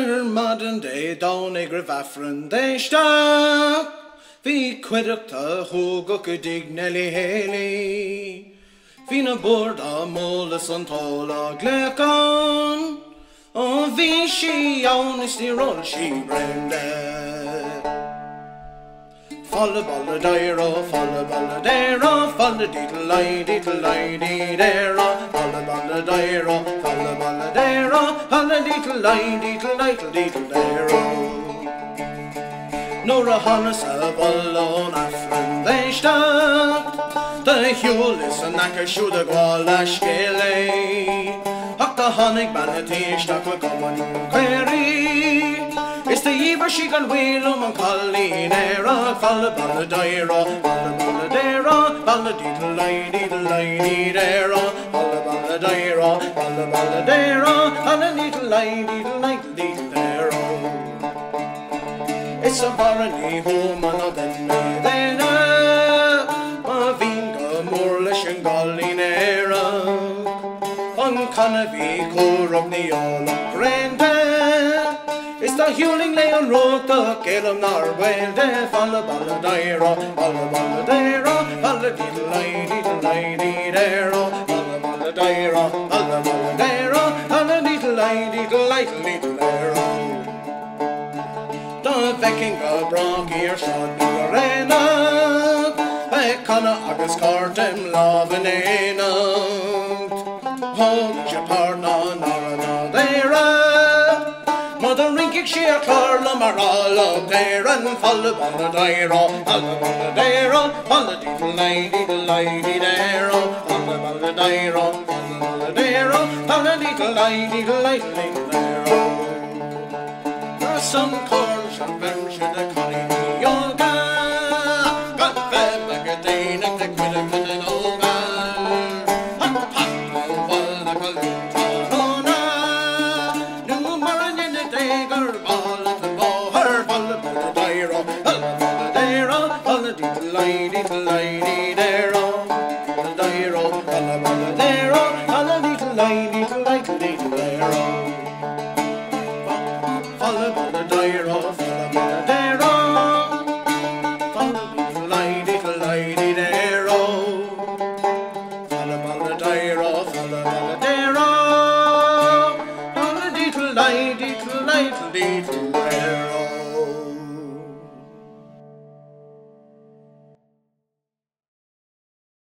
Ar maidin Dé Domhnaigh roimh Aifreann d'éisteacht, bhí cuideachta shúgach i dtigh Nellie Haley. Bhí na boird á mbualadh is an t-ól á ghlaoch ann, ó bhí sí ann is níor ól sí braon de. Falla balla deiro, falla balla deiro, falla diddle lie diddle lie dee deiro, falla balla deiro, falla balla deiro, falla diddle lie diddle diddle diddle deiro. Nuair a thánas abhaile ón Aifreann d'éisteacht, do shiúlas in aice siúd ag gabháil a scéil é, ach do tháinig bean a' tí isteach le cumann caoirigh. Is do dhíbir sí gan mhoill uaim an cailín aerach, falla balla deiro, falla balla deiro, falla diddle lie diddle lie dee deiro, falla balla deiro, falla balla deiro, falla diddle lie diddle diddle diddle deiro. Is a Mháire ní thuama ná dein mé duine, má bhínn go mór leis an gcailín aerach, an canna bhí cúrach ní ólfadh braon de. Is dá shiúlfainn léi an ruc do géillim nár bhaol di, falla balla deiro, falla balla deiro, falla diddle lie diddle lie dee deiro, falla balla deiro, falla balla deiro, falla diddle lie diddle diddle diddle deiro. Dá bhfeicfinn go brách í ar sráid nó ar aonach, bheadh canna agus cárta im lámh in éineacht. Thógfadh sé páirt ná náire ná daoradh, má do rinncigh sí ar chlár liom ar lucht Éireann, falla balla deiro, falla balla deiro, falla diddle lie diddle lie dee deiro, falla balla deiro, falla balla deiro, falla diddle lie diddle diddle diddle deiro. San chorn seo bheimse na cailíní óga, gan feidhm ag daoine de chuid a chuid an óga. Ach paca ó bhaile na colún tráthnóna, nó mura ndéana Dé gur mall an bóthar, falla balla deiro, falla balla deiro, falla diddle lie diddle lie dee deiro, balla deiro, falla balla deiro, falla diddle lie diddle diddle diddle deiro. Falla balla deiro, falla balla deiro, falla diddle lie diddle lie dee deiro, falla balla deiro, falla balla deiro, falla diddle lie diddle diddle diddle.